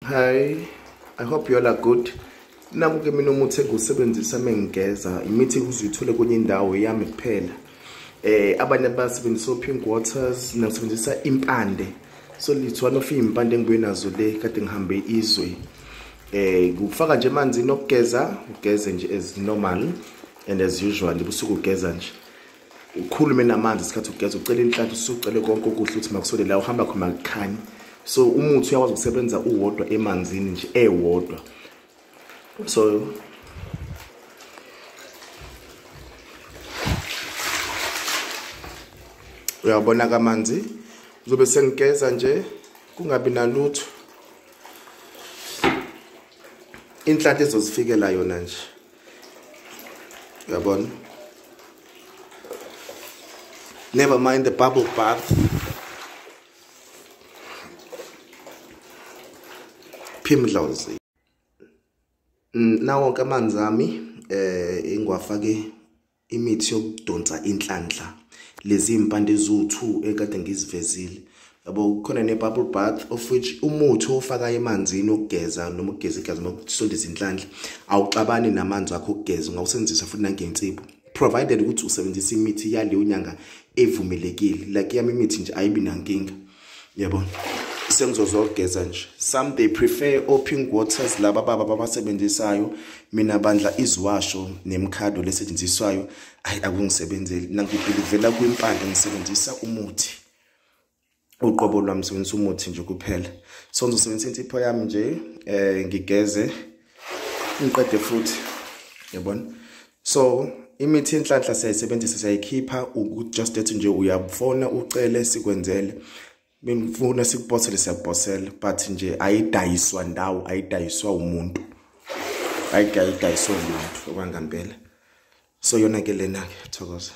Hi, I hope you all are good. Naku ke mina umuthi engiwusebenzisa mengigeza, imithi uzuyithola kwenye indawo yami kuphela. Abanye basebenzisa pink waters, nasebenzisa impande. So it's one of impande engibuye nazo le kade ngihambe izwe. Kufaka nje amanzi nokugeza, ugeze nje as normal and as usual, ubusuku ugeza nje. Ukhulume namanzi isikhathi ugeza, ucela inhlanhla, usucele konke okuhle ukuthi makusole la uhamba khona kukhanye. So umuthi uyakwazi ukusebenza uwodwa emanzini nje ewodwa. So uyabona kamanzi uzobe sengigeza nje kungabi nalutho. Inhlanhla izozifikela yona nje. Uyabona? Never mind the bubble bath. Phimdlozi. Nawo wonke amanzi ami engiwafake imithi yokudonsa inhlanhla. Lezi impande eziwu2 ekade ngizivezile. Yabo kukhona ne bubble bath of which umuthi ofaka emanzini okugeza noma ukugeza igazi noma ukusondeza inhlanhla awuxabani namanzi akho okugeza, ungawusebenzisa futhi nangensipho, provided ukuthi usebenzisa imithi yaleyo nyanga evumelekile. Like yami imithi nje ayibi nankinga, yabona. Sengizozogeza nje. Some they prefer pink waters laba baba babasebenzisayo, mina bandla iziwasho nemkhado lesetshenziswayo ayi akungisebenzeli. Nangibhilivela kwimpande ngisebenzisa umuthi uqobo lwami, ngisebenzisa umuthi nje kuphela. So ngizosebenzisa insipho yami nje ngigeze ngiqede futhi, yabona. So imithi yenhlanhla siyayisebenzisa, siyayikhipha just ethi nje uyabufona ucele sikwenzele, bengifuna sikuposele siyakuposela, but nje ayidayiswa ndawo, ayidayiswa umuntu, ayidayiswa umuntu okwangempela. So yona ke lena ke, thokoza.